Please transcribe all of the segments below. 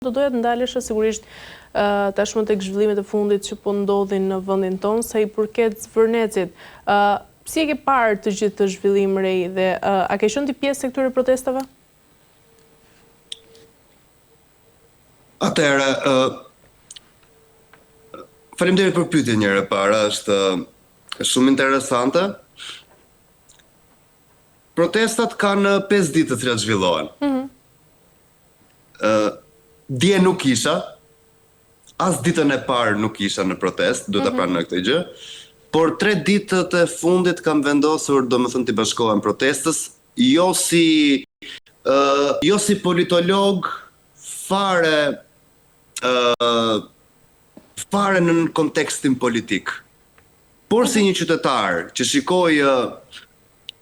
Do doja të ndalesha sigurisht tashmë tek zhvillimet e fundit që po ndodhin në vendin tonë sa i përket Zvërnecit. Si e ke parë të gjithë këtë zhvillim Rei dhe a ke qenë ti pjesë e këtyre protestave? Atëherë, faleminderit për pyetjen një herë e para, është shumë interesante. Protestat kanë 5 ditë të cilat zhvillohen. Mm -hmm. Dje nuk isha, as ditën e parë nuk isha në protestë, duhet ta mhm. pranoj këtë gjë. Por tre ditët e fundit kam vendosur, domethënë t'i bashkohem protestës, jo si uh, jo si politolog fare uh, fare në kontekstin politik. Por si një qytetar që shikoj uh,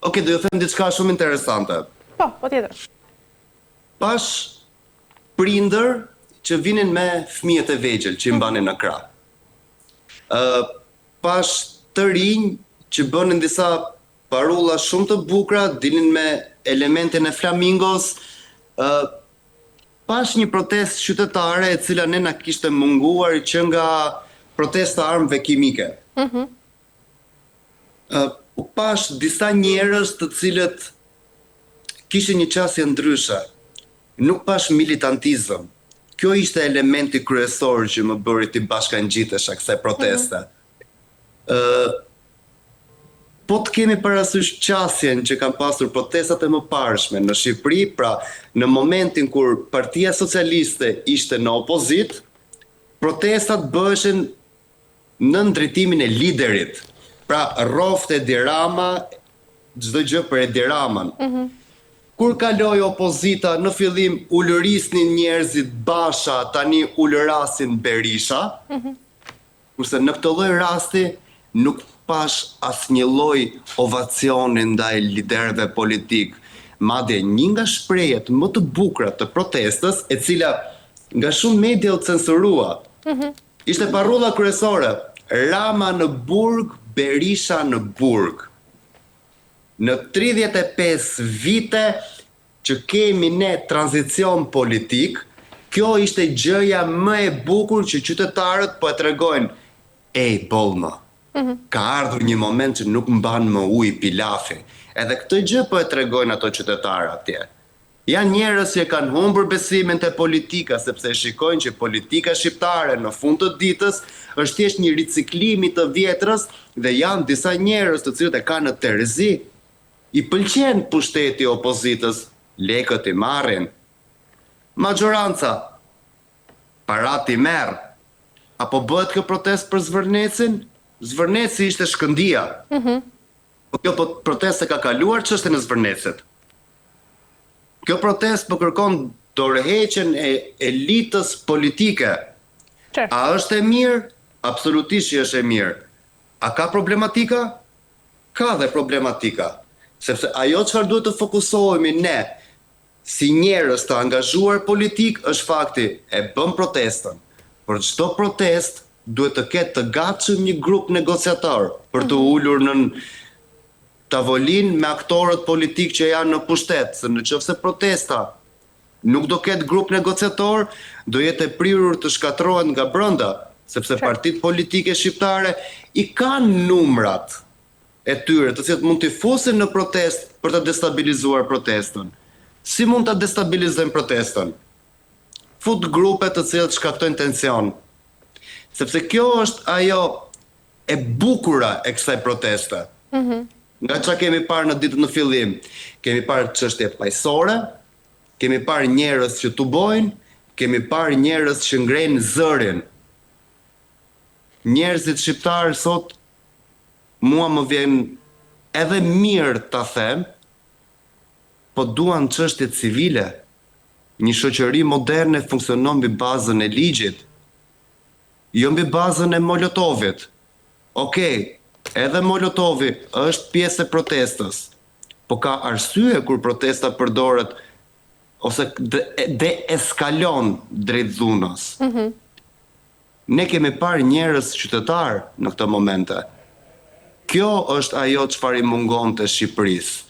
Ok, do ju them diçka shumë interesante. Po, patjetër. Pashë prindër që vinin me fëmijët e vegjël që i mbanin në krah. Ë pashë të rinj që bënin disa parulla shumë të bukura, dilnin me elementin e flamingos. Ë pashë një protestë qytetare e cila ne na kishte munguar që nga protesta e armëve kimike. Mm -hmm. Ë pashë disa njerëz të cilët kishin një qasje ndryshe. Nuk pashë militantizëm. Kjo ishte elementi kryesor që më bëri t'i bashkangjitesha kësaj proteste. Ë po të kemi parasysh qasjen që kanë pasur protestat e mëparshme në Shqipëri, pra në momentin kur Partia Socialiste ishte në opozitë, protestat bëheshin nën drejtimin e liderit. Pra rroftë Edi Rama, çdo gjë për Edi Ramën. Mm -hmm. Kur kaloi opozita në fillim ulërisnin njerëzit Basha, tani ulërasin Berisha. Mm -hmm. Kurse në këtë lloj rasti nuk pashë asnjë lloj ovacioni ndaj liderëve politikë. Madje një nga shprehjet më të bukura të protestës, e cila nga shumë media u censurua, mm -hmm. Ishte parulla kryesore, Rama në burg, Berisha në burg. Në 35 vite që kemi ne tranzicion politik, kjo ishte gjëja më e bukur që qytetarët po e tregojnë, ej boll më. Mm -hmm. Ka ardhur një moment që nuk mban më ujë pilafi. Edhe këtë gjë po e tregojnë ato qytetarë atje. Janë njerëz që e kanë humbur besimin te politika sepse e shikojnë që politika shqiptare në fund të ditës është thjesht një riciklim i të vjetrës dhe janë disa njerëz të cilët e kanë në terezi. I pëlqen pushteti opozitës, lekët i marrin. Maxhoranca paratë i merr. A po bëhet kjo protestë për Zvërnecin? Zvërneci ishte shkëndija. Po kjo po protestë e ka kaluar çështjen e Zvërnecit. Kjo protestë po kërkon dorëheqjen e elitës politike. A është e mirë? Absolutisht që është e mirë. A ka problematika? Ka dhe problematika. Sepse ajo çfarë duhet të fokusohemi ne si njerëz të angazhuar politik është fakti e bën protestën. Por çdo protestë duhet të ketë të gatshëm një grup negociator për t'u ulur në tavolinë me aktorët politikë që janë në pushtet, se në qoftë se protesta nuk do ketë grup negociator, do jetë e prirur të shkatërrohet nga brenda, sepse partitë politike shqiptare i kanë numrat e tyre, të cilët mund t'i fusin në protestë për të destabilizuar protestën. Si mund ta destabilizojnë protestën? Fut grupe të cilët shkaktojnë tension. Sepse kjo është ajo e bukura e kësaj proteste. Mm -hmm. Nga ça kemi parë në ditët në fillim, kemi parë çështje paqësore, kemi parë njerëz që tubojnë, kemi parë njerëz që ngrejnë zërin. Njerëzit shqiptarë sot mua më vjen edhe mirë ta them, po duan çështje civile. Një shoqëri moderne funksionon mbi bazën e ligjit. Jo mbi bazën e molotovit. Okej, edhe molotovi është pjesë e protestës, po ka arsye kur protesta përdoret ose deeskalon drejt dhunës. Mm -hmm. Ne kemi parë njerëz qytetarë në këto momente. Kjo është ajo çfarë i mungonte Shqipërisë.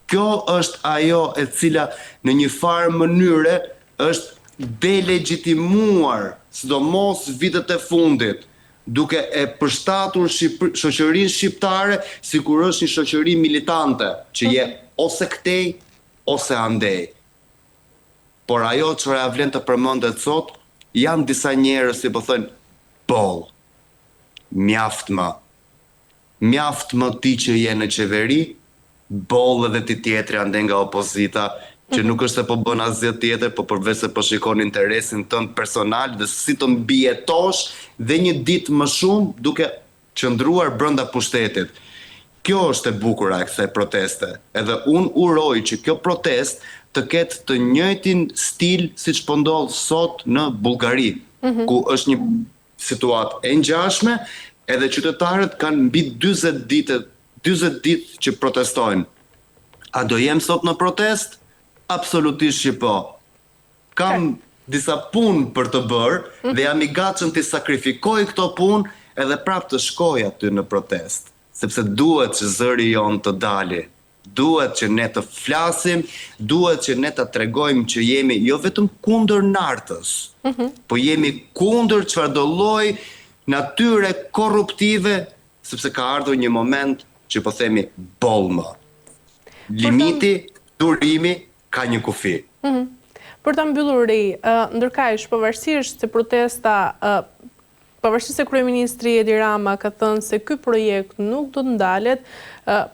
Kjo është ajo e cila në një farë mënyre është delegjitimuar, sidomos vitet e fundit, duke e përshtatur shoqërinë shqiptare sikur është një shoqëri militante, që je ose këtej ose andej. Por ajo çfarë ia vlen të përmendet sot, janë disa njerëz që po thonë boll. Mjaft më. Mjaft më ti që je në qeveri, boll edhe ti tjetri andej nga opozita, që nuk është se po bën asgjë tjetër, po përveç se po shikon interesin tënd personal dhe si të mbijetosh dhe një ditë më shumë duke qëndruar brenda pushtetit. Kjo është e bukura e kësaj proteste. Edhe unë uroj që kjo protestë të ketë të njëjtin stil siç po ndodh sot në Bullgari, ku është një situatë e ngjashme, edhe qytetarët kanë mbi 40 ditë 40 ditë që protestojnë. A do jem sot në protestë? Absolutisht që po. Kam disa punë për të bërë dhe jam i gatshëm t'i sakrifikoj këto punë edhe prapë të shkoj aty në protestë, sepse duhet që zëri jonë të dali. Duhet që ne të flasim, duhet që ne të tregojmë që jemi jo vetëm kundër Nartës, po jemi kundër çfarëdo lloj natyre korruptive, sepse ka ardhur një moment që po themi boll më. Limiti, durimi ka një kufi. Për ta mbyllur Rei, ndërkaq, pavarësisht se protesta, pavarësisht se kryeministri Edi Rama ka thënë se ky projekt nuk do të ndalet,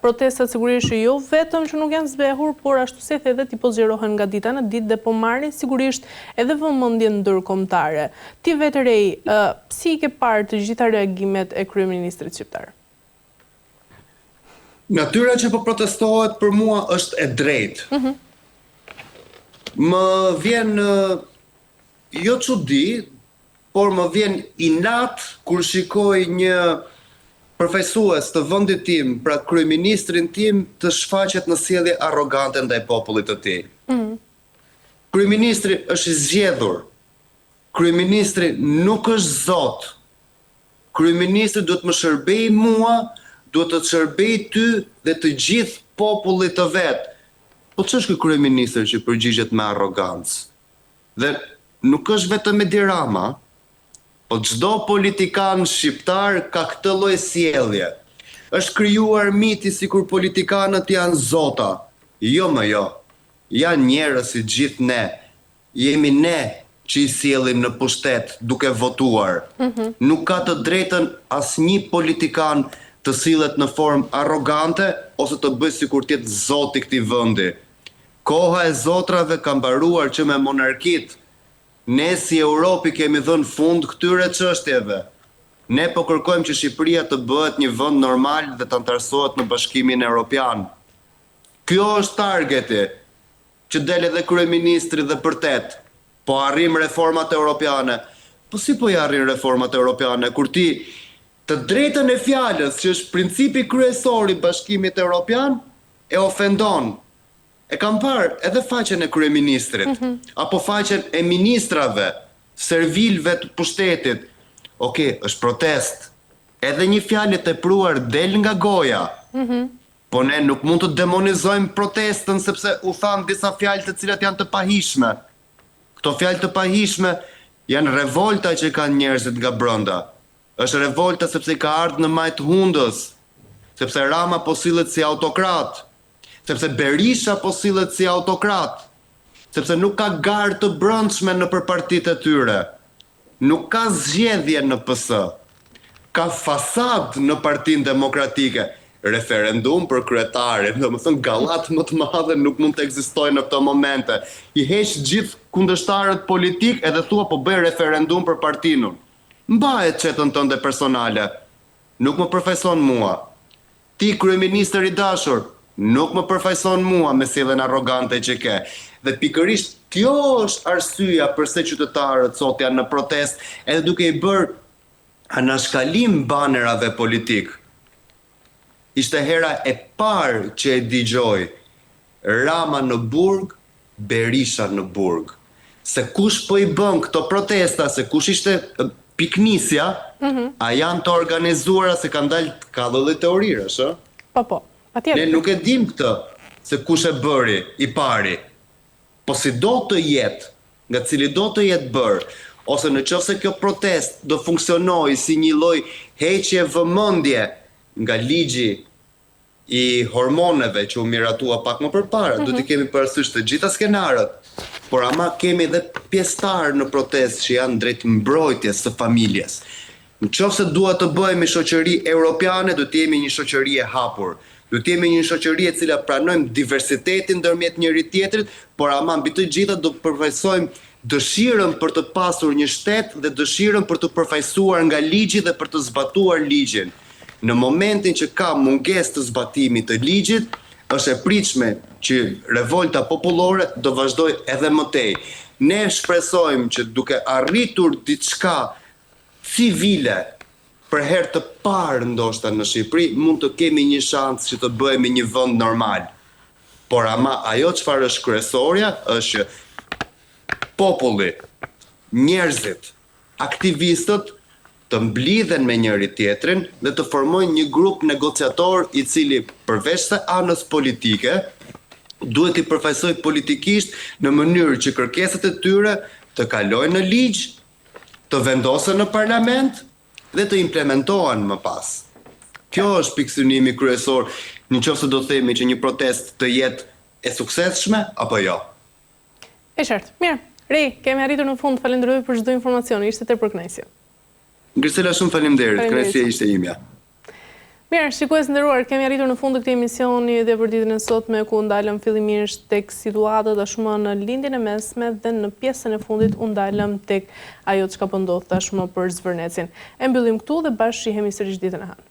protestat sigurisht që jo vetëm që nuk janë zbehur, por ashtu si e the edhe ti po zgjerohen nga dita në ditë dhe po marrin sigurisht edhe vëmendjen ndërkombëtare. Ti vetë Rei, si i ke parë të gjitha reagimet e kryeministrit shqiptar? Natyra që po protestohet për mua është e drejtë. Mm -hmm. Më vjen jo çudi, por më vjen inat kur shikoj një përfaqësues të vendit tim, pra kryeministrin tim, të shfaqet në sjellje arrogante ndaj popullit të tij. Mm -hmm. Kryeministri është i zgjedhur. Kryeministri nuk është zot. Kryeministri duhet të më shërbejë mua, duhet të të shërbejë ty dhe të gjithë popullit të vet. Po ç'është ky kryeministër që përgjigjet me arrogancë? Dhe nuk është vetëm Edi Rama, po çdo politikan shqiptar ka këtë lloj sjellje. Është krijuar miti sikur politikanët janë zota. Jo më jo. Janë njerëz si gjithë ne, Jemi ne që i sjellim në pushtet duke votuar. Nuk ka të drejtën asnjë politikan të sillet në formë arrogante ose të bëjë sikur të jetë zot i këtij vendi. Koha e zotrave ka mbaruar që me monarkitë. Ne si Europë i kemi dhënë fund këtyre çështjeve. Ne po kërkojmë që Shqipëria të bëhet një vend normal dhe të anëtarësohet në Bashkimin Europian. Kjo është targeti. Që del edhe kryeministri dhe bërtet, po arrijmë reformat europiane. Po si po i arrin reformat europiane kur ti të drejtën e fjalës, që është principi kryesor i Bashkimit Europian, e ofendon. E kam parë edhe faqen e kryeministrit, apo faqen e ministrave, servilëve të pushtetit. Okej, është protestë. Edhe një fjalë e tepruar del nga goja. Po ne nuk mund të demonizojmë protestën sepse u thanë disa fjalë të cilat janë të pahijshme. Këto fjalë të pahijshme janë revolta që kanë njerëzit nga brenda. Është revolta sepse i ka ardhur në majë të hundës, sepse Rama po sillet si autokrat, sepse Berisha po sillet si autokrat, sepse nuk ka garë të brendshme nëpër partitë e tyre. Nuk ka zgjedhje në PS. Ka fasadë në Partinë Demokratike. Referendum për kryetarin, domethënë gallatë më të madhe nuk mund të ekzistojë në këto momente. I heq gjithë kundërshtarët politikë edhe thua po bëj referendum për partinë unë. Mbaje çetën tënde personale. Nuk më përfaqëson mua. Ti kryeministër i dashur, nuk më përfaqëson mua me sjelljen arrogante që ke. Dhe pikërisht kjo është arsyeja përse qytetarët sot janë në protestë edhe duke i bërë anashkalim banerave politikë. Ishte hera e parë që e dëgjoj Rama në burg, Berisha në burg. Se kush po i bën këto protesta, se kush ishte pikënisja, a janë të organizuara se kanë dalë ka lloj teorirash, ë? Po, po, patjetër. Ne nuk e dimë këtë, se kush e bëri i pari. Po si do të jetë? nga cilido të jetë bërë, ose në qoftë se kjo protestë do funksionojë si një lloj heqje vëmendje nga ligji i hormoneve që u miratua pak më përpara, duhet t'i kemi parasysh të gjitha skenarët, por ama kemi edhe pjesëtarë në protestë që janë drejt mbrojtjes së familjes. Në qoftë se dua të bëhemi shoqëri europiane, duhet të jemi një shoqëri e hapur. Duhet të jemi një shoqëri e cila pranojmë diversitetin ndërmjet njëri-tjetrit, por ama mbi të gjitha do përfaqësojmë dëshirën për të pasur një shtet dhe dëshirën për t'u përfaqësuar nga ligji dhe për të zbatuar ligjin. Në momentin që ka mungesë të zbatimit të ligjit, është e pritshme që revolta popullore do vazhdojë edhe më tej. Ne shpresojmë që duke arritur diçka civile për herë të parë ndoshta në Shqipëri mund të kemi një shans që të bëhemi një vend normal. Por ama ajo çfarë është kryesorja është që populli, njerëzit, aktivistët të mblidhen me njëri-tjetrin dhe të formojnë një grup negociator i cili përveç se anës politike duhet t'i përfaqësojë politikisht në mënyrë që kërkesat e tyre të kalojnë në ligj, të vendosen në parlament dhe të implementohen më pas. Kjo është pikësynimi kryesor në qoftë se do themi që një protestë të jetë e suksesshme apo jo. E qartë. Mirë. Rei, kemi arritur në fund. Falenderoj për çdo informacion. Ishte tepër kënaqësi. Grisela, shumë faleminderit. Kënaqësia ishte imja. Mirë, shikues të nderuar, kemi arritur në fund të këtij emisioni dhe për ditën e sotme ku u ndalëm fillimisht tek situata tashmë në Lindjen e Mesme dhe në pjesën e fundit u ndalëm tek ajo çka po ndodh tashmë për Zvërnecin. E mbyllim këtu dhe bashkë shihemi sërish ditën e hënë.